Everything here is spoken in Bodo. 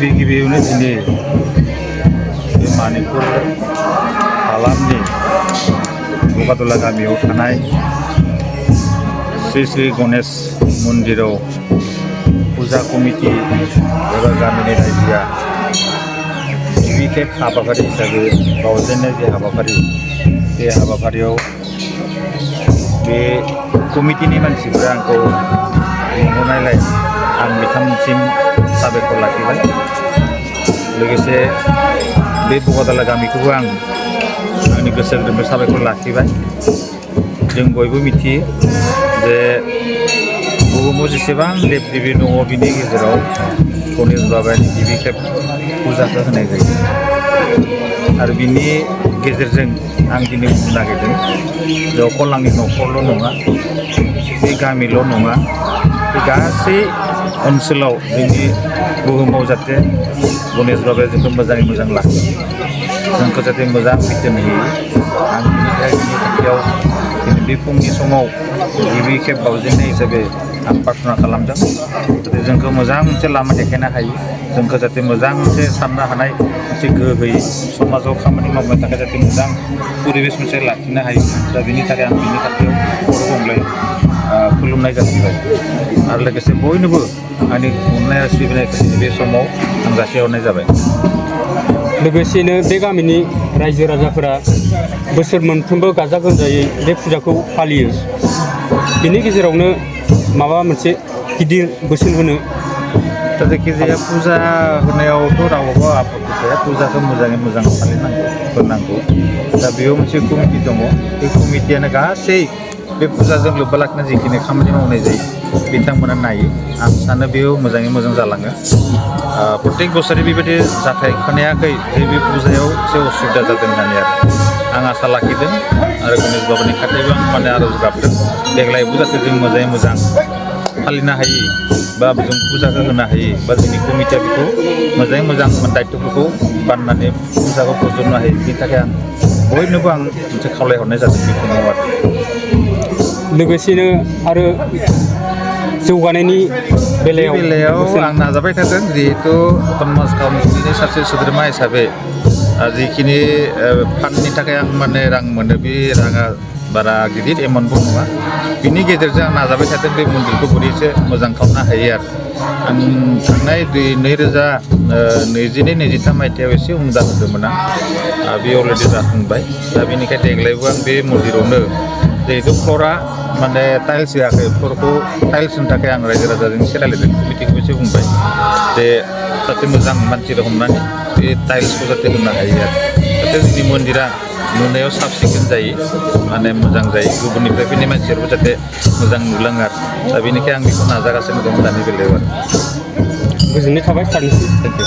गिबियावनो दिनै बे मानिकपुर हालामनि बगादला गामियाव थानाय श्री श्री गणेश मन्दिराव फुजा कमिटि एबा गामिनि रायजोआ गिबि खेब हाबाफारि हिसाबै बावजेननाय जे हाबाफारि बे हाबाफारियाव बे कमिटिनि मानसिफोरा आंखौ लिंहरनायलाय आं बिथांमोनसिम साबायखर लाखिबाय। लोगोसे बे बगादला गामिखौबो आं आंनि गोसो गोरबोनिफ्राय साबायखर लाखिबाय। जों बयबो मिथियो जे बुहुमाव जेसेबां देब देबी दङ बिनि गेजेराव गणेश बाबानि गिबि खेब फुजाखौ होनाय जायो आरो बिनि गेजेरजों आं दिनै बुंनो नागिरदों जे अकल आंनि न'खरल' नङा, बे गामिल' नङा, बे गासै ओनसोलाव जोंनि बुहुमाव जाहाथे गणेश बाबाया जोंखौ मोजाङै मोजां लाखियो, जोंखौ जाहाथे मोजां बिथोन होयो। आं बेनिफ्राय जोंनि खाथियाव बे फुंनि समाव गिबि खेब बावजेननाय हिसाबै आं प्रार्थना खालामदों जाहाथे जोंखौ मोजां मोनसे लामा देखायनो हायो, जोंखौ जाहाथे मोजां मोनसे साननो हानाय मोनसे गोहो होयो, समाजाव खामानि मावनो थाखाय जाहाथे मोजां परिबेस मोनसे लाखिनो हायो। दा बेनि थाखाय आं बिनि खाथियाव खर' गंग्लाय खुलुमनाय जासिबाय आरो लोगोसे बयनोबो आंनि अननाय आरो सिबिनायखौ बे समाव आं जासिहरनाय जाबाय। लोगोसेनो बे गामिनि रायजो राजाफोरा बोसोर मोनफ्रोमबो गाजा गोमजायै बे फुजाखौ फालियो। बेनि गेजेरावनो माबा मोनसे गिदिर बोसोन होनो दा जायखिजाया फुजा होनायावथ' रावबो आपत्ति गैया, फुजाखौ मोजाङै मोजां फालिनांगौ होनांगौ। दा बेयाव मोनसे कमिटि दङ, बे कमिटियानो गासै बे फुजाजों लोब्बा लाखिना जिखिनि खामानि मावनाय जायो बिथांमोना नायो। आं सानो बेयाव मोजाङै मोजां जालाङो। प्रत्येक बोसोरै बेबायदि जाथाय खोनायाखै जे बे फुजायाव एसे असुबिदा जादों होननानै आं आसा लाखिदों आरो गणेश बाबानि खाथियावबो आं आरज गाबदों देग्लायबो जाहाथे जों मोजाङै मोजां फालिनो हायो बा जों फुजाखौ होनो हायो बा जोंनि कमिटिया बेखौ मोजाङै मोजां दायित्वफोरखौ बाननानै फुजाखौ फोजोबनो हायो। बेनि थाखाय आं बयनोबो आं मोनसे खावलायहरनाय जादों बेखिनियाव आरो। लोगोसेनो आरो जौगानायनि बेलायाव आं नाजाबाय थादों, जिहेतु समाज काउन्सिलनि सासे सोद्रोमा हिसाबै जिखिनि फान्डनि थाखाय आं रां मोनो, बे राङा बारा गिदिर एमाउन्टबो नङा। बिनि गेजेरजों आं नाजाबाय थादों बे मन्दिरखौ बोरैसो मोजां खालामनो हायो आरो। आं थांनाय 2022-23 मायथाइयाव एसे अनुदान होदोंमोन आं, बे अलरेडि जाफुंबाय। दा बेनिखायनो देग्लायबो आं बे मन्दिरावनो जिहेतु फ्ल'रा टाइल्स होआखै, फ्ल'रखौ टाइल्स होनो थाखाय आं रायजो राजाजों एसे रायज्लायदों, कमिटिखौबो एसे बुंबाय जे सासे मोजां मानसि हमनानै बे टाइल्सखौ जाहाथे होनो हायो आरो, जाहाथे जोंनि मन्दिरा नुनायाव साब सिखोन जायो, मोजां जायो, गुबुननिफ्राय फैनाय मानसिफोरबो जाहाथे मोजां नुलाङो आरो। दा बेनिखायनो आं बेखौ नाजागासिनो दं दानि बेलायाव आरो। गोजोननाय थाबाय सारनिसिम। Thank you.